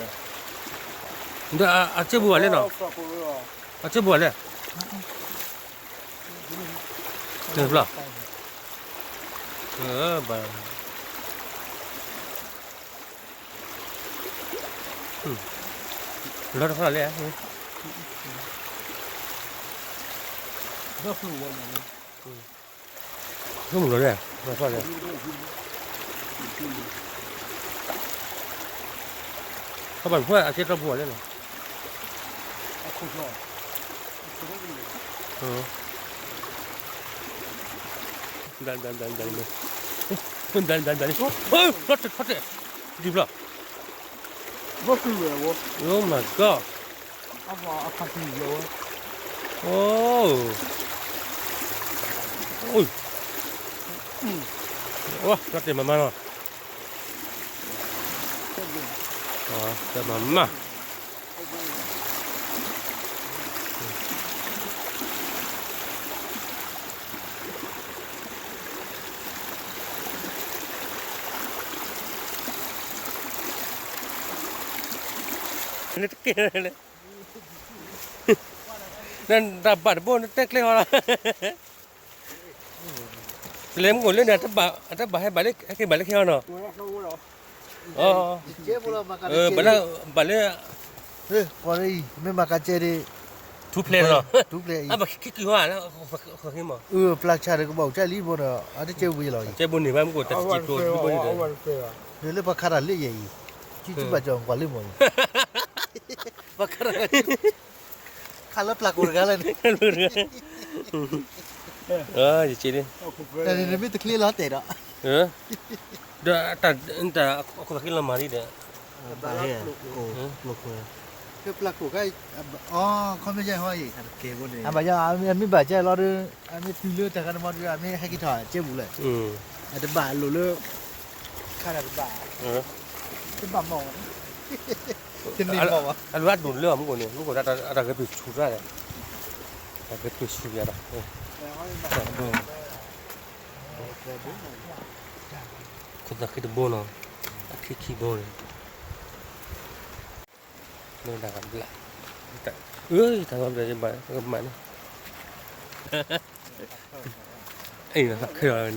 ဒီးအစ့ၢ်ပူၤဘၣ်လဲၣ်နီၤ, အစ့ၢ်ပူၤဘၣ်လဲၣ်, ဘျီ, ဘၣ်, လီၤတဖၣ်လဲၣ်, ဆိကမိၣ်လီၤလဲၣ်, လီၤတဖၣ်လဲၣ်, ခီဘၣ်တဖၣ်အစ့ၢ်တီပူၤဘၣ်လဲၣ်နီၤ, ဒၣ်ဒၣ်ဒၣ်ဒၣ်, ထီၣ်တဲာ်ထီၣ်တဲာ်, ဒ်ဘျီ, Oh my God, အိၣ်, အိၣ်, ထီၣ်တဲာ်မၤမၤနီၤ, တဲာ်မၤမၤ အ နတကဲလဲၣ်, နတၢ်ဘၣ်တဘိ နတဲကျဲဟီလီၤ, လဲၤမူခိၣ်လၢန့ၣ် အတဘၣ် အတဘၣ်ဟဲဘၣ်လၢ ဟဲက့ၤဘၣ်လၢခဲအီၤနီၤ, ဘၣ်လၢ ဘၣ်လၢ မ့ၢ်မၤကကဲဒ် ထူဖျဲးနီၤ, ထူဖျဲးအံၤ ပျၢ်ဆၣ်ဒီးကဘၣ်အိၣ်ကၢလံဘိဒီး အတကဲဝံၤလီၤအံၤ, ကဲဘိန့ၣ်ဘၣ်မူခိၣ် တၢ်စံၣ်ကျိၤဒ်ဘိန့ၣ်ဒီး လၢပှၤခါတၢ်လၢယဲအံၤ, ကဘၣ်ကီၤကွၢ်လၢမီၢ်န့ၣ်, ပှၤခါတၢ် ခါလၢပျၢ်ကိၣ်တဂၤလၢန့ၣ်, ယစ့လံ, တၢ်န့ၣ်နမ့ၢ်တချ့လီၤတဲာ်ဒီး, ဒီးတၢ် တၢ်အခိၣ်သးဃံလီၤမၤဒ်ဒီး, ပျၢ်ကိၣ်, ပျၢ်ကိၣ်, ခီပညီအံၤ, အမ့ၢ်ဘၣ်ကဲလီၤဒီး, အမ့ၢ်တုၤလၢတၢ်ခါတမီၤဒီး အမ့ၢ်ဟဲက့ၤထီၣ်ကဲဘူးလဲၣ်, အတဘၣ်အလိၤလၢ ခါတၢ်တဘၣ်, တဘၣ်မီၢ်, တန့ၢ်မီၢ်ဘၣ်, အလိၤအဒိၣ်လၢအမူခိၣ်န့ၣ် မူခိၣ်တၢ်ဂဲၤပျုၢ်ဆူၣ်တၢ်ဒီး, တၢ်ဂဲၤပျုၢ်ဆူၣ်ယၤဒီး, ခိၣ်သးဃံတဘိနီၤ, အခံခံဘိန့ၣ် လၢတၢ်ဘျၣ်, အၢ တၢ်ဘျၣ်ယဘၣ်ကမၣ်န့ၣ်, အံၤခဲအံၤန့ၣ်,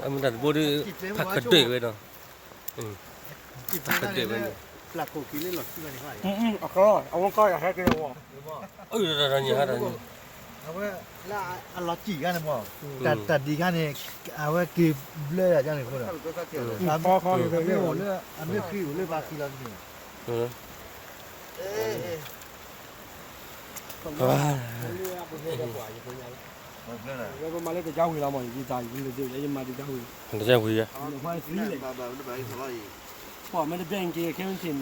အမ့ၢ်တၢ်တဘိဒီး, ဖးခဒွဲၣ်ဝဲဒီး, ဖးခဒွဲၣ်ဝဲန့ၣ်, အဝဲကီၢ်ယဟဲက့ၤဝဲ အဝဲ လၢအလီၤစံၣ်ခါန့ၣ်မ့ၢ်, တၢ်ဒံးခါန့ၣ်, အဝဲက့ၤဘျၢယၤကန့ၣ်အဃိဒီး, အမ့ၢ်အိၣ်လၢ အမ့ၢ်ဃံအိၣ်လၢပှၤခံလီၤတမ့ၢ်, ပမၤလၢတကါဝံၤလီၤမ့ၢ်, ယမၤတကါဝံၤ, တကါဝံၤ, ပှၤမ့ၢ်တဘၣ်က့ၤခဲမ့ၢ်န့ၣ်,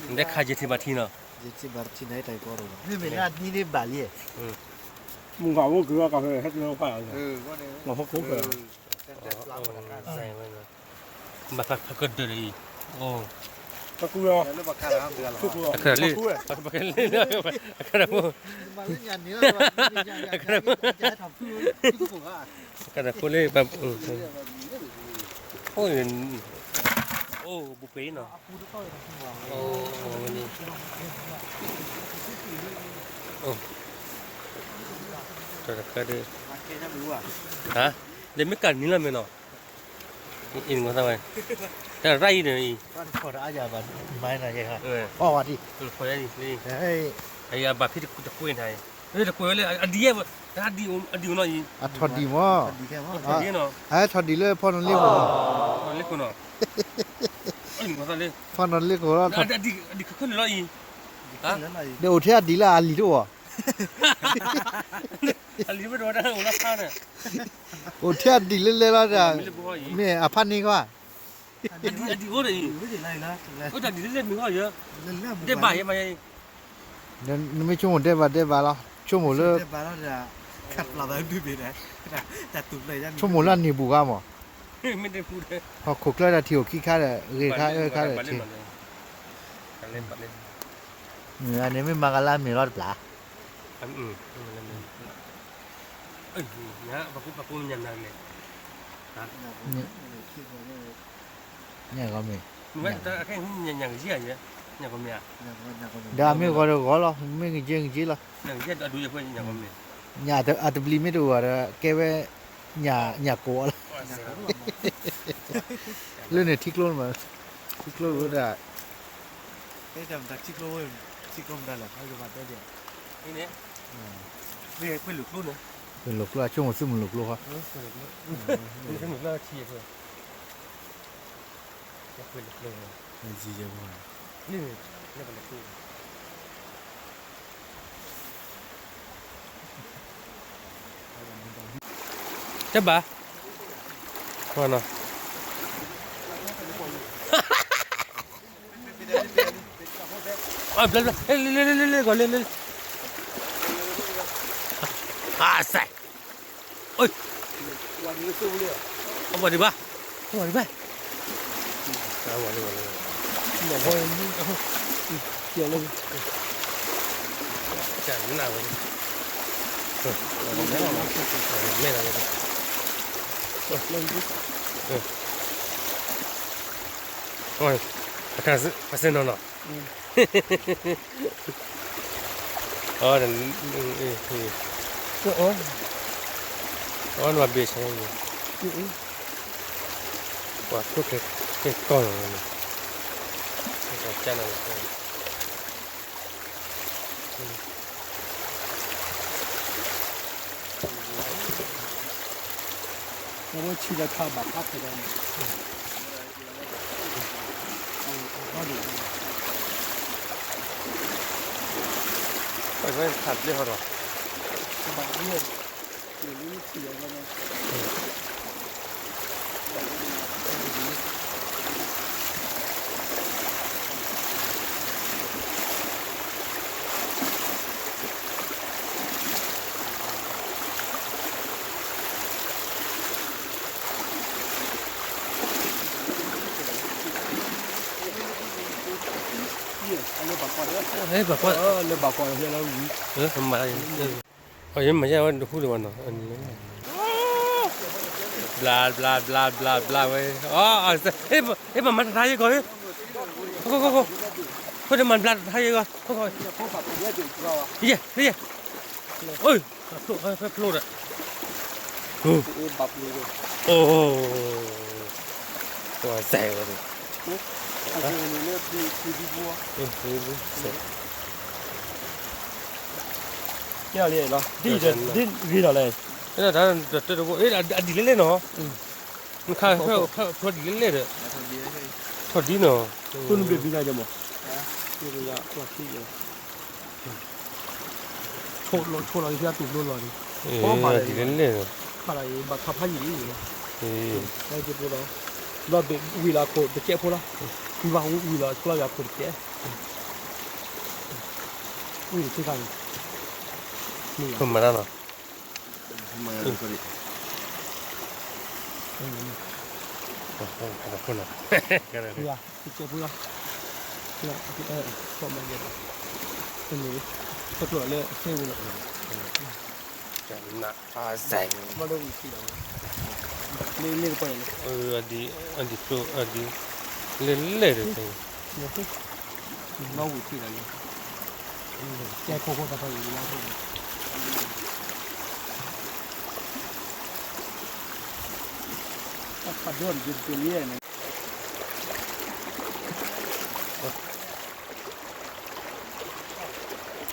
နတဲခါယထံၣ်ဘၣ်ထံနီၤ, ယထံၣ်ဘၣ်ထံန့ၣ်တၢ်ကီတအိၣ်ဘၣ်, မ့မ့ၢ်လၢအနံၣ်န့ၣ်ဘၣ်လံ, မုၢ်ဂၤအိၣ်က့ၤအီၤကဟဲက့ၤလီၤဖးလီၤ, လီၤဟီၣ်ခိၣ်ဖဲ, ဘၣ်ဖးကဒၢၢ်လၢအံၤ, အခါလံ, အခါလံ, အခါတၢ်ဖိ, အခါတၢ်ဖိ, အခါတၢ်ဖိလၢ, အိၣ်, အိၣ်ဘူးပှဲၤနီၤ, အိၣ်ဝဲန့ၣ်, တၢ်တခါဒီး, ဟါ, ဒီးမ့ၢ်ကနံၤလီၤမ့ၢ်နီၤ, အံၤနသးဝဲ, တၢ်ရၢ်အံၤန့ၣ်အံၤ, အဝဲ, အံၤအဘၣ်ဖံးတကွဲးနၤအံၤ, တကွဲးဝဲလၢ အဒံး, အဒံးအိၣ်နီၤအံၤ, အထီၣ်ဒံးမ့ၢ်, အထီၣ်ဒံးလၢဖီနီၣ်လ့ၣ်ခိၣ်, ဖီနီၣ်လ့ၣ်ခိၣ်လီၤ, ဒ်အိၣ်ထဲအဒံးလၢအလံၤတအိၣ် အလံၤမ့ၢ်တဝဲဒၣ်အိၣ်လၢဖးန့ၣ်, အိၣ်ထဲအဒံးလၢလဲၤလီၤဒီး, မ့ၢ်အဖးန့ၢ်ကွၢ်, အဒံးအိၣ်ဒီးအံၤ, အိၣ်တၢ်ဒ်လဲၣ်မ့ၢ်ဃီယဲ, ဒဲးဘၣ်ယဲမးယဲ, နမ့ၢ်ဆိကမိၣ်ဒဲးဘၣ်ဒဲးဘၣ်လီၤ, ဆိကမိၣ်လၢ, ဆိကမိၣ်လၢအန့ၢ်ပူၤဂၤမး, ဟီၣ်ခိၣ်ချၢတၢ်ထံၣ်အိၣ်ခံခါဒီး ဂ့ၤခါအၢခါဒီးထံၣ်, န့ၣ်မ့ၢ်မၤကလါမ့ၢ်လီၤတပျၢ် ပှၤကိးပှၤကိးညါနၤလဲၣ်, ညၣ်ဂီၤမ့ၢ်, ဒီးအမ့ၢ်ဂီၤဒီးဂီၤလီၤ, မ့ၢ်ဂ့ၤက့ၤဂ့ၤက့ၤလီၤ, ညၣ်အတဘျံးမ့ၢ်တအိၣ်ဘၣ်ဒီး ကဲဝဲ, ညၣ်ကိးအီၤလီၤ, လၢန့ၣ်ထံကျိမး, ထံကျိဝဲဒၣ်, ထံကျိမး, လိာ်ကျိ, ဆိကမိၣ်သုမလိာ်ကျိဃီ, တဘၣ်, ဘျဲဘျဲ, လဲလဲလဲလဲလဲ, အစဲး, အဝဲဒံးဘၣ်, အဝဲဒံးဘၣ်, အဝဲဒံးဘၣ်, မ့ၢ်လီၤဝဲ, မဲလီၤဝဲ, မဲလီၤဝဲ, အ အခါ အစဲနီၤနီၤ အ အ နဘၣ်ဘ့ၣ်ဆၣ် ပှၤကျိၣ်ကဲကီၢ်လီၤန့ၣ် ကၢ်နၤလီၤ ပှၤဆံးလၢခါဘၣ်ဖးဖဲဒၣ်န့ၣ် ပှၤဆံးလၢခါဘျဲၣ်ဟီဒီး ဘၣ်ဘျဲၣ် ဘၣ်ကွၢ် လၢဘၣ်ကွၢ်လၢဝံၤ မၤ အမၤယါဝဲတဟူလၢၤဘၣ်နီၤ ဘျါဘျါဘျါဘျါဘျါဝဲ အ ပမၤတၢ်ယဲကီး ဖိတမၤဘျါတၢ်ယဲကီး ယဲ ယဲ ဖျိဖဲဖျိဒီး အိ ပှၤစဲးဝဲန့ၣ် ဒ်ဂ့ၤဒီးလဲၣ် တၢ်တၢ်တၢ်တဘိ အဒ်လဲၣ်လဲၣ်နီၤ နခါဖဲဖျိဒ်လဲၣ်လဲၣ်ဒီး ထီၣ်ဒ်နီၤ ဆိၣ်လီၤဆိၣ်လီၤက့ၤဖဲအတူၢ်ဘျိလီၤန့ၣ် ဒ်လဲၣ်လဲၣ်ဒီး ခါလၢဘၣ်ထးဖးယံာ်လံ လၢက့ၤဖိလီၤ ဘျီဘ့ၣ်ဝံၤလီၤခိၣ်တကဲးဖိလီၤ ဝံၤဘၣ်ဝံၤလီၤဆိလီၤယွၤခိၣ်တကဲး ဝံၤတကဲးခါန့ၣ် မၤတၢ်နီၤ တကဲးဖိလီၤ မၤယဲၢ်ဘၣ် တန့ၣ် တကျိၤလၢအစဲဝဲလီၤ န အဒ် အဒ်ကျိ အဒ် လဲၣ်လဲၣ်ဒီး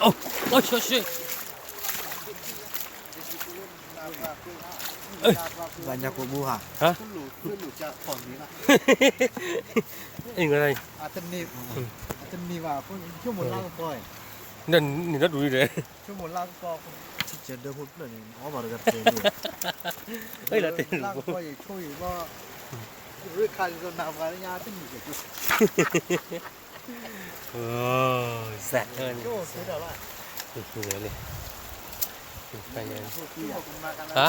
အိၣ် အိၣ် ဆိဆိ ဘၣ်ညါကိးမူဟါ အ့ၣ် ငါ တန့ၢ်ဘၣ် နံၤဒီဒူၣ်ဒီး ထံဆဲးဒၢဖိတဖျၢၣ်န့ၣ် အီၣ်ဘၣ်တဂၤတတဲန့ၣ် လၢကီယဆိၣ်ယံၤဘၣ် ရ့ခါလံၤဒီးနၤပှၤလၢညါတန့ၢ်ကဲ စဲးထၢၣ်န့ၣ် လံ ဟါ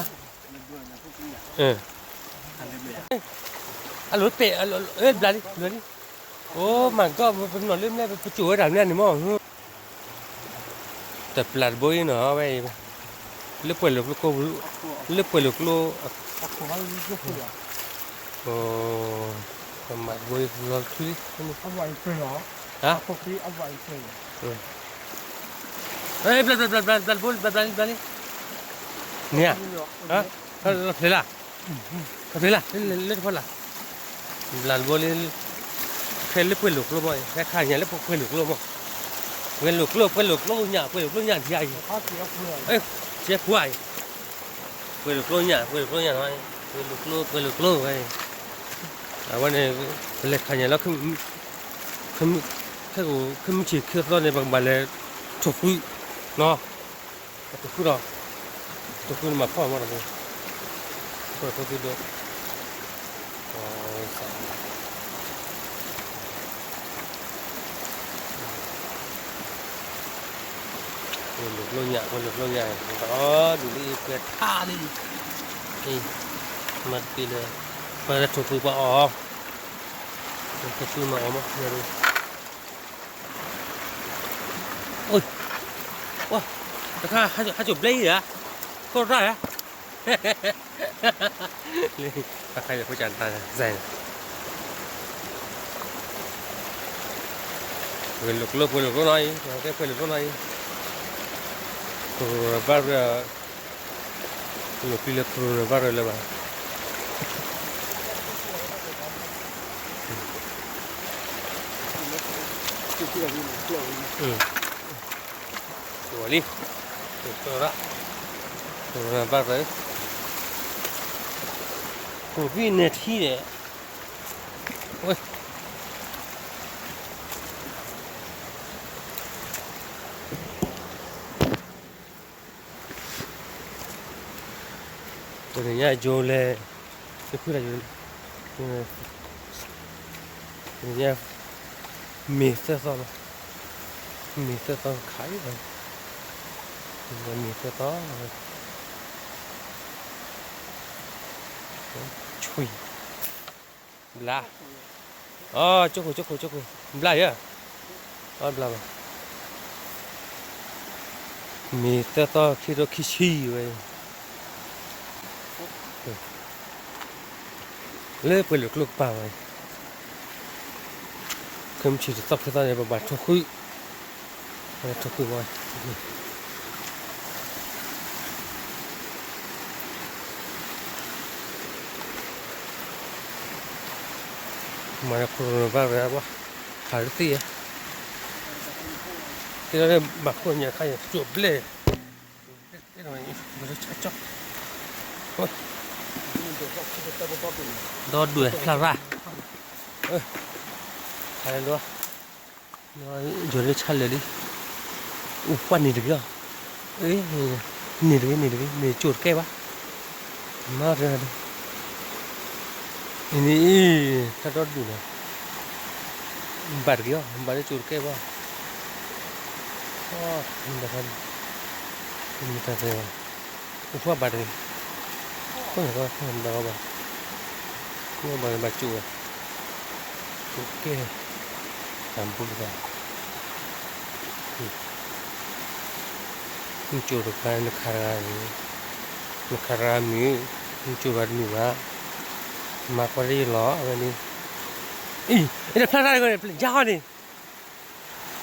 အလိၤပဲာ် အလိၤ ဘျါလံ ဘျါလံ Oh my god ပနီၣ်လၢမ့ၢ် ပစိာ်ဝဲဒၣ်မ့ၢ်န့ၣ်မ့ၢ် တပျၢ်တဘိအံၤနီၤ ဝဲအံၤ လၢပှဲၤလိာ်ကျိ လၢပှဲၤလိာ်ကျိ အ ပမၤတဘိအံၤလီၤထွံလံ ဟါ ဘျါ ဘျါ ဘျါ ဘျါ ဘျါ ဘျါလံ ဘျါလံ န့ၣ်ဧါ ဖျဲးလၢ် ဖျဲးလၢ် လၢတဖီလာ် ဘျါတဘိလံ ဖဲလၢပှဲၤလိာ်ကျိမ့ၢ် ဖဲခါညါလၢပှဲၤလိာ်ကျိမ့ၢ် ပှဲၤလိာ်ကျိ ပှဲၤလိာ်ကျိညၣ် ပှဲၤလိာ်ကျိညၣ်ဒံးအံၤ ကဲကွၢ်အံၤ ပှဲၤလိာ်ကျိညၣ် ပှဲၤလိာ်ကျိညၣ်နီၤ ပှဲၤလိာ်ကျိ ပှဲၤလိာ်ကျိဝဲ အဝဲန့ၣ် ပလဲၤခါညါလၢ ခဲကိး ခဲမုၢ်ဆ့ၣ်ခံသီန့ၣ် ပကဘၣ်လဲၤထိၣ်ဃုနီၤ ထိၣ်ဃုဒီး ထိၣ်ဃုန့ၣ်မၤဖှီၣ်မးဒီး ထိၣ်ဃုသံဒိၣ် ပှဲၤလိာ်ကျိညၣ် ပှဲၤလိာ်ကျိညၣ် ဒီးဒူၣ်လၢအံၤပှဲၤထါလံ အံၤ မၤတက့ၢ်လၢ ပှၤလၢထိၣ်ဃုပှၤအီၣ် ထိၣ်ဃုမၤအီၣ်မး အိၣ် ဝါ တခါ ဟးစိာ်ဘျဲအံၤဧါ ကိးတၢ်ဧါ လံ တၢ်ခါယဖိကၠးတၢ်စဲန့ၣ်, ပှဲၤလိာ်ကျိ ပှဲၤလိာ်ကျိနီၤအံၤ, ပှဲၤလိာ်ကျိနီၤအံၤ, ပရူဘၣ်ရၢ, လိာ်ကျိလၢပရူဘၣ်ရၢလၢၤဘၣ်. ဝံၤလံ, ပရူဘၣ်ရၢ, ပရူဘၣ်နဲထံဒီး, ဝဲ တနံၤညါယိၤလဲၣ်, တဖုတၢ်ယိၤ, တနံၤညါ, မ့ၤသၢသီလီၤ, မ့ၤသၢသီခးအံၤ, မ့ၤသၢသီ, ဆွံ, ဘျါ, အိ ကၠိခိၣ် ကၠိခိၣ် ကၠိခိၣ် ဘျါယၤ, အိ ဘျါဘၣ်, မ့ၤသၢသီချံထီၣ်ခံဆံဝဲ, လၢပှဲၤလိာ်ကျိကပၤဝဲ, ခဲမုၢ်ဆ့ၣ်တသီဖဲသီန့ၣ် ပဘၣ်ထိၣ်ဃုာ်, ထိၣ်ဃုာ်မး, မၤလၢ coronavirus ဘၣ်, ဟးတသ့ဧါ, သ့ၣ်နီၣ်ဘၣ်ခိၣ်ညါခါယံၤ ကၠိဘျဲၣ်, ဒီဒွဲၣ်ဖျါရၣ်, ယိၤလၢဆါလၢာ်လံ, အိၣ်ပှၢ်န့ၣ်တဂ့ၤအီၤ, န့ၣ်တဂ့ၤ န့ၣ်တဂ့ၤ န့ၣ်ကၠိတကဲဘၣ်, မၤတဂၤဒီး, န့ၣ်, ဖျါဒီဒူၣ်န့ၣ်, ဘၣ်တဂ့ၤအီၤ ဘၣ်လၢကၠိတကဲဘၣ်, မ့ၢ်တၢ်သ့ဘၣ်, အိၣ်ပှၢ်ဘၣ်တဂ့ၤ, ဘၣ်, ဘၣ်ကၠိဝဲ, ကၠိကဲ, တၢ်ဘူၣ်တၢ် နကၠိတဂၤ နခးတဂၤန့ၣ်, နခးတဂၤမုာ်, နကၠိတဂၤတမုာ်ဘၣ်, မၤကွၢ်လၢယလီၤ အဝဲန့ၣ်, အံၤ အတဖျါတၢ်တဂၤန့ၣ် ယါဟီန့ၣ်,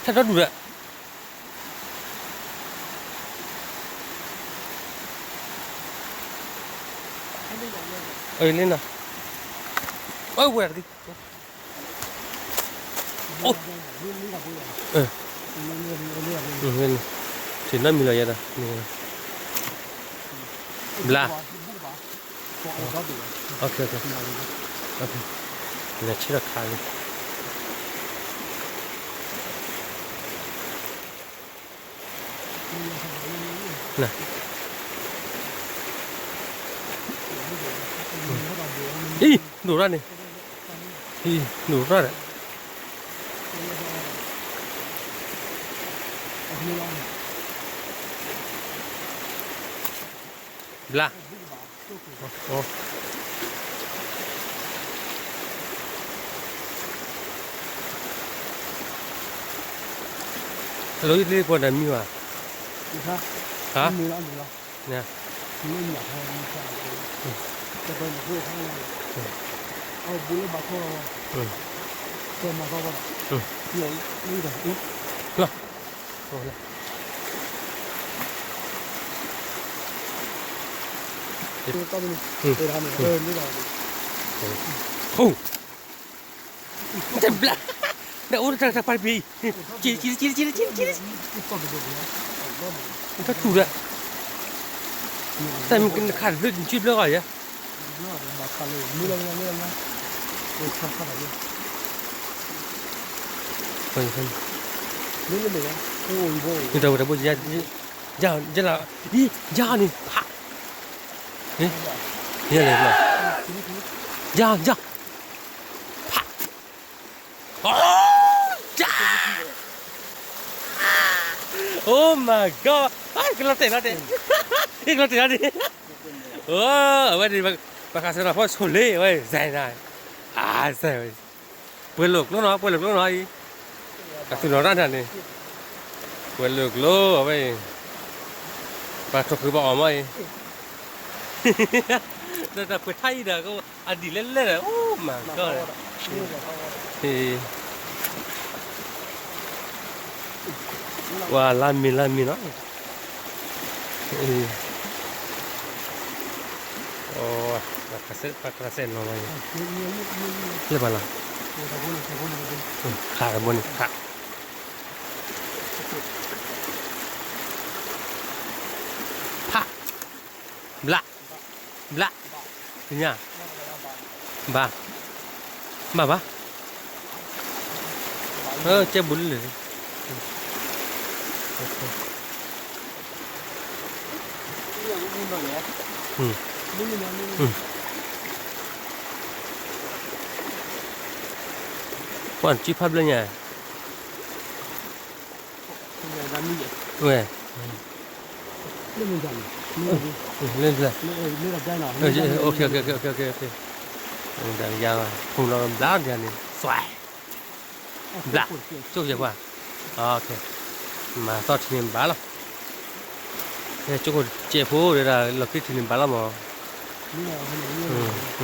ဖျါထီၣ်ဒူၣ်ဒီး, အလၢနီၤ, အဝဲတဂ့ၤ အိၣ်, ဆ့ၣ်နီၤမံၤလီၤယဲဒီး, ဘျါ, နဆ့ၣ်ထီၣ်ခးလံ အံၤ ဒိၣ်ရၣ်န့ၣ်, အံၤ ဒိၣ်ရၣ်ဒီး, ဘျါ, ဟဲလီၤလၢပှၤတၢ်မံဘၣ်, ဟါ, လီၤ, ဟူး တဘျါ, ဒီးအိၣ်တၢ်တၢ်ပာ်တပံၤအံၤ, ကံ ကံ ကံ ကံ ကံ ကံ ကံ, တၢ်တူၢ်ဒီး, တၢ်မ့ၢ်နခးတဘျီ နကံဘျီဂီၤယဲ, နတၢ်ဝဲတၢ်ဘိ, ယၤ, ယၤလီၤ, အံၤ ယၤန့ၣ် ဖး, ယၤန့ၣ်လီၤ, ယၤ ယၤ ဖး, ယၤ, Oh my God, ကလီၤတဲာ်လီၤတဲာ်, ကလီၤတဲာ်လီၤန့ၣ်, အဝဲန့ၣ် ပှၤခးစၢၤနီၤဖီဆိလ့ အဝဲ စဲနၤ, စဲဝဲ, ပှဲၤလိာ်ကျိနီၤ ပှဲၤလိာ်ကျိနီၤအံၤ, အသူၣ်နီၤရၣ်နၤန့ၣ်, ပှဲၤလိာ်ကျိအဝဲအံၤ, ပှၤထိၣ်ဃုာ်ဘၣ်အီၤမ့ၢ်အံၤ တၢ်ပှဲၤထါအံၤဒီး အဒံၣ်လဲၣ်လဲၣ်ဒီး အိၣ်မၤကီဒီး ပှၤလါမ့ၤလါမ့ၤနီၤ, ပှၤခရၢစဲနီၤ, လၢပှၤလီၤ, ခးတဘိန့ၣ် ခး, ဖး, ဘျး, ဘျး, ညါ, ဘၣ်, ဘၣ်ဘၣ်, ကဲဘူးလံလံ ပှၤကံဖးဘျၢညါ, ဝဲ, လၢ, လၢ, ဖုလီၤဘျါဒ်န့ၣ်, ဘျါ, ကၠိယဲၢ်ကွၢ်, ကၠိခိၣ်ကဲးဖိဒၣ်လီၤ်, လီၤခံထံၣ်န့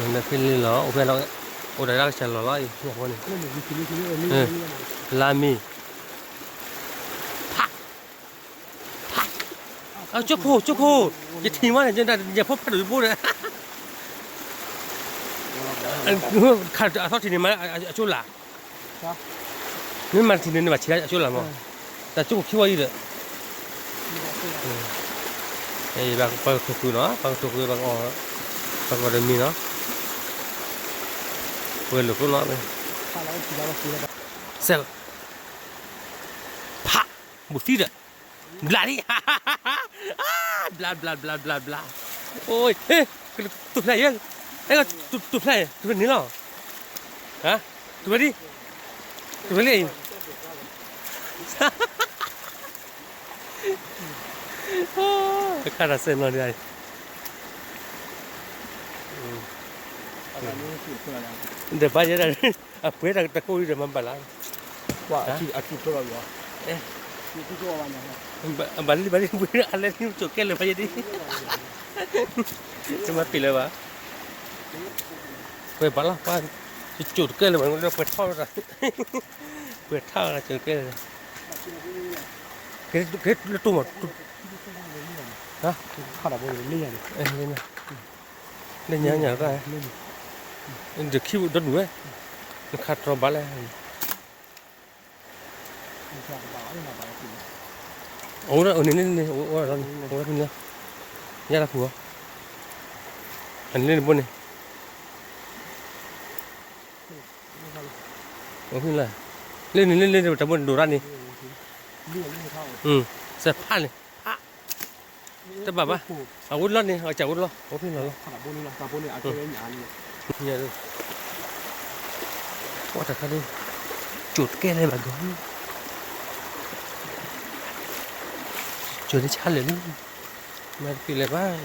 ၣ်ဘၣ်လီၤမး, လၢဖဲလံလီၤ, အိၣ်ဖဲလီၤ, အိၣ်ဒီးတၢ်ကစၢ်လီၤလီၤအံၤ, လါမ့ၤ, ဖး, ဖး, ကၠိခိၣ်, ကၠိခိၣ်, ယထံၣ်မးန့ၣ် ယဖိဖးဒိၣ်တဘိဒီး ခးအသီထံၣ်န့ၣ်မး အကၠိလၢ်, မ့ၢ်မၤတထံၣ်န့ၣ် နဘၣ်ထံၣ်လၢအကၠိလၢ်မး, တၢ်ကၠိခိၣ်ခံဝီအံၤဒီး, ပှၤကထိၣ်ဃုနီၤ, ပှၤကထိၣ်ဃု, ပှၤကီၢ်တမံၤနီၤ, ပှၤလိာ်ကျိနီၤ, စဲး, ဖး, ဘူးသံဒီး ဘျးဒံး, ဘျး ဘျး ဘျး ဘျး ဘျး, အိ တူၢ်ဖျဲၣ်ယဲ, တူၢ်ဖျဲၣ်, တူၢ်ဖျဲၣ်န့ၣ်လီၤ, တူၢ်ဖျဲၣ်ဒံး, တူၢ်ဖျဲၣ်လံအံၤ, ခါတၢ်စဲးနီၤဒံး, ဒီးဘၣ်ယဲဒၣ်, အပှဲၤတၢ်တကိးအံၤဒီးမၤဘၣ်လၢ, ဘၣ်လံဘၣ်လံ, ပှဲၤအလဲၤလံကၠိၣ်ကဲလၢာ်ဘၣ်ယဲဒၣ်, တမၤပ့ၤလၢၤဘၣ်, ပှဲၤဘၣ်လီၤ, ပှၤကၠိၣ်တကဲလၢာ်ဘၣ်, ပှဲၤထီၣ်, ပှဲၤထီၣ်ကၠိၣ်တကဲလၢာ်, ကဲလၢတိၢ်မး, လၢညါညါတၢ်, ဒီးခံဒီဒူၣ်ဝဲ, နခးတရီဘၣ်လဲၣ်, အအိၣ်ဒၣ်အန့ၣ်န့ၣ်, အိၣ်ဒၣ်ဖဲန့ၣ်လီၤ, ယါတၢ်ဖုးအီၤ, အန့ၣ်လၢနဘိန့ၣ်, အိၣ်ဖဲလီၤ, လၢန့ၣ်လၢလၢတၢ်ဘိန့ၣ်ဒိၣ်တၢ်န့ၣ်, စဲးဖးန့ၣ်, တဘၣ်ဘၣ်, အအိၣ်လီၤန့ၣ် အကစၢ်အိၣ်လီၤ, အိၣ်ဖဲလီၤလီၤ, ညါ, ပှၤတၢ်ခါဒ်, ကၠိၣ်တကဲလၢာ်ဘၣ်ဂီၤ, ကၠိၣ်တဆါလၢာ်လံ, မၤတပ့ၤလၢၤဘၣ်,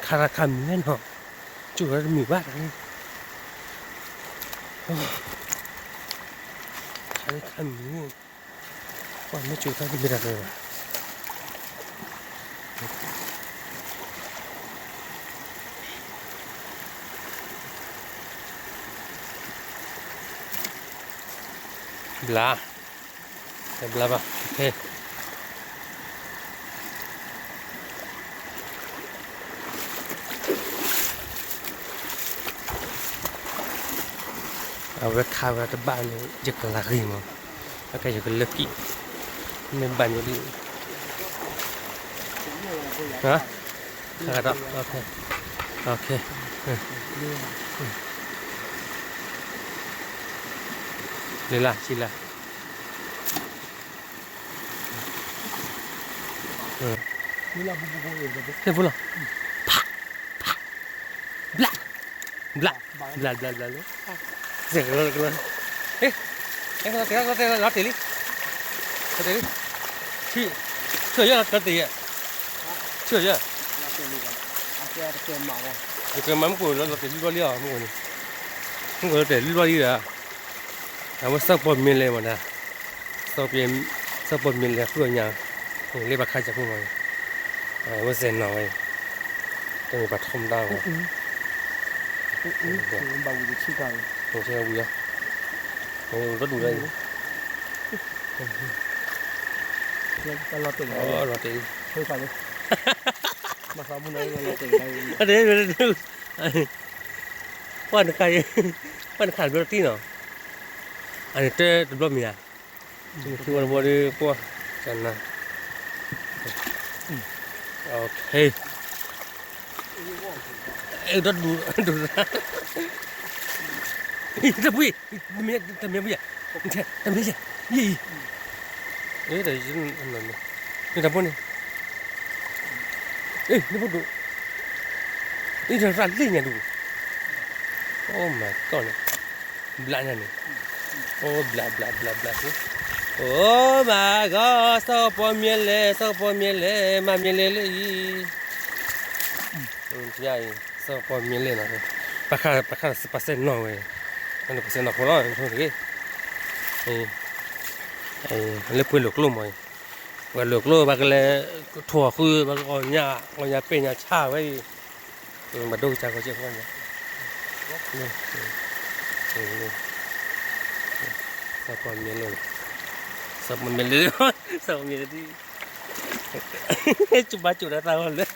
ခါရခါမံၤနီၤ, ကၠိၣ်ဝဲတမုာ်ဘၣ်တၢ်န့ၣ်, ခါရခါမံၤ, ပှၤမ့ၢ်ကၠိၣ်တၢ်တမ့ၢ်တၢ်တဘၣ် ဘျါ, တဘျါဘၣ်, ဖဲ, အဝဲခးဝဲတဘၣ်န့ၣ် ယကလၤဂ့ၤမး, အကဲယကလၢကံၣ်, မ့ၢ်ဘၣ်န့ၣ်ဒ်, ဟါ, ခါဒီး, လၢလၢဆံလၢ, ဟ့ၣ်ဖိလီၤ, ဖး, ဖး, ဘျး, ဘျး, ဘျး ဘျး ဘျးလၢ, စဲးကလီကလီ, ဟ့ၣ်, ဟဲကလီတဲလီၤတဲလီၤ, လီၤတ့ၢ်လံ, လီၤတ့ၢ်လံ, ဆံ, ဆံယဲၢ်လီၤတ့ၢ်ယဲၢ်, ဆံယဲၢ်, ယကမၤမုၢ်ကိၣ်လီၤတ့ၢ်လွံၢ်ဘျီလံအီၤ, မုၢ်ကိၣ်န့ၣ်, မုၢ်ကိၣ်လီၤတ့ၢ်လွံၢ်ဘျီလံဒီး, အဝဲစီၤပီၢ်မ့ၢ်လဲၤမးဒၣ်, စီၤပီၢ်မ့ၢ်လဲၤဃုအီၣ်ညၣ်, လ့ပှၤခါကဖိမး, ဝဲစဲးနီၤဝဲအံၤ, တမ့ၢ်ပှၤထီမတၤဝဲ, ဘၣ်ဝံၤတဆံကၤ, ဝံၤအီၤ, အိၣ်ဒီဒူၣ်ဒီးအံၤ, လီၤတဲာ်, လီၤတဲာ်, ပှၤနခး, ပှၤနခးတဘျီတံၢ်နီၤ, အန့ၣ်တဘျီမံၤဧါ, ထံဝဲတဘျီဒီး ပှၤ, ကနၤ, အဲ, ဒီဒူၣ်, တဘှံး, တမ့ၢ်ဘှံး, တမ့ၢ်ဘှံး, ယအံၤ, တဘိန့ၣ်, နဘိဒိၣ်, အံၤတရၣ်လ့ၣ်ညါဒူၣ်, အိၣ်မၤကီၢ်န့ၣ်, ဘျးညါန့ၣ်, အိၣ်ဘျးဘျးဘျးဘျး, အိၣ်မၤကီၢ် စီၤကပီၤမံၤလဲၣ် စီၤကပီၤမံၤလဲၣ် မၤမံၤလဲၣ်လၢအံၤ, အံၤ, စီၤကပီၤမံၤလဲၣ်နီၤ, ပှၤခး, ပှၤခးပှၤစဲးနီၤဝဲ, ပှၤစဲးနီၤဖိလီၤ, လၢပှဲၤလိာ်ကျိမးအံၤ, ပှဲၤလိာ်ကျိ ပှၤကလဲၤ, ထိၣ်ဃု ပှၤကညါ, ကညါပဲာ်ညါဆၣ်ဝဲအံၤ, ဘၣ်ဒိကစၢ်ကီးကဲဖိညါ, စီၤပီမ့ၢ်လဲၣ်, စီၤပီမ့ၢ်လဲၣ်, စီၤပီမ့ၢ်လဲၣ်ဒ်, ကၠိဘၣ်ကၠိဒီးတၢ်ဂီၤလၢ,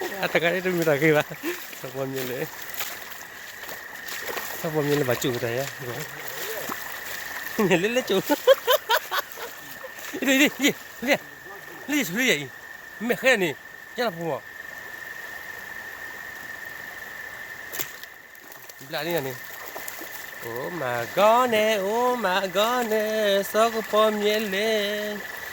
အတဂၤတမ့ၢ်တၢ်ဂ့ၤဘၣ်, စီၤပီမ့ၢ်လဲၣ်, စီၤပီမ့ၢ်လဲၣ်ဘၣ်ကၠိကတၢၢ်ယါ, မ့ၢ်လဲၣ်လဲၣ်ကၠိ, လၢယဆိလၢယၤအံၤ, မဲာ်ဃဲန့ၣ်, ယဲလီၤဖိမး, ဘျးန့ၣ်န့ၣ်, အိၣ်မၤကီၢ်န့ၣ် အိၣ်မၤကီၢ်န့ၣ် စီၤကပီၤမ့ၢ်လဲၣ်, ဟး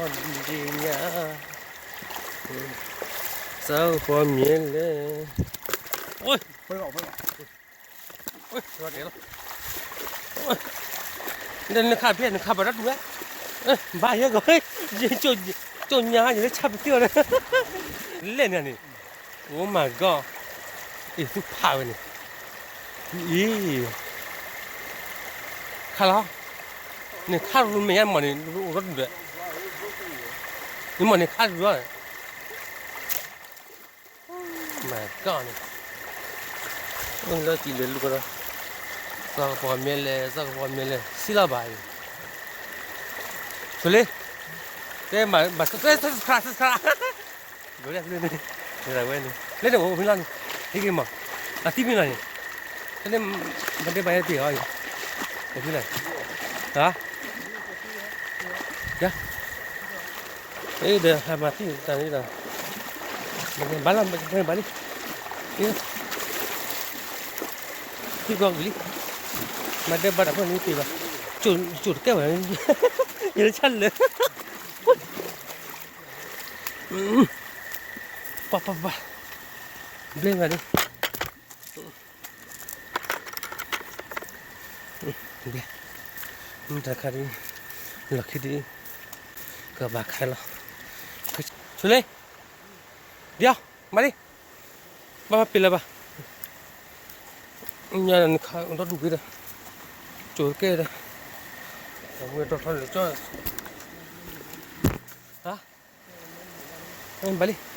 အီၤဒ်ညါ, စီၤကပီၤမ့ၢ်လဲၣ်, နခးဖဲ နခးဘၣ်တၢ်တူၢ်ဝဲ, ဘၣ်ယဲကီး, ကၠိညါယလၢဆၣ်ပသံအီၤ, လဲၣ်န့ၣ်န့ၣ်, အိၣ်မၤကီၢ်, အံၤသူၣ်ဖးဝဲန့ၣ်, အံၤ, ခးလီၤ, နခးရူမဲာ်ညါမီၢ်န့ၣ် အိၣ်ဒီဒူၣ်ဒီး, နမီၢ်န့ၣ်ခးရူလီၤ, မၤကီၢ်န့ၣ်, အိၣ်လၢကံၤလဲၤလူၤကဒီး, စီၤကပီၤမ့ၢ်လဲၣ် စီၤကပီၤမ့ၢ်လဲၣ် ဆံးလီၤဘၣ်အံၤ, ဆိလ့, တဲမၤ, ဘၣ်ဆှၢဆှၢဆှၢဆှၢ, လၢန့ၣ်, အိၣ်ဖဲလီၤန့ၣ်, ဟ့ၣ်ဂ့ၤမး, အသံဖဲလီၤန့ၣ်, တန့ၣ်, မၤဒဲးဘၣ်ယဲတ့ၢ်အီၤအံၤ, အိၣ်ဖဲလီၤ, ဟါ ယၤ, အ့ဒီးဟးမၤသံတၢ်န့ၣ်ဒီး, ဘၣ်လီၤ ဘၣ်လံ, သံကွၢ်ဝံၤလံ, မၤဒဲးဘၣ်တၢ်ဖဲန့ၣ်တ့ၢ်ဘၣ်, ကၠိတကဲဘၣ်, ယလၢဆၣ်လၢာ်, ပှၤပှၤပှၤ, ဘျဲၣ်ဂၤဒ် ဘျဲၣ်, တၢ်ခါဒ်, လီၢ်ခံဒ်, ကဘၣ်ခါလီၤ, ဆိလ့, ဒ်အီၤ, မၤလံ, ဘၣ်ဘၣ်ပ့ၤလၢၤဘၣ်, ညါနခးဒီဒူၣ်က့ဒီး, ကၠိကဲဒီး, အဝဲတီထီၣ်လၢကၠီ, ဟါ, ဘၣ်လံ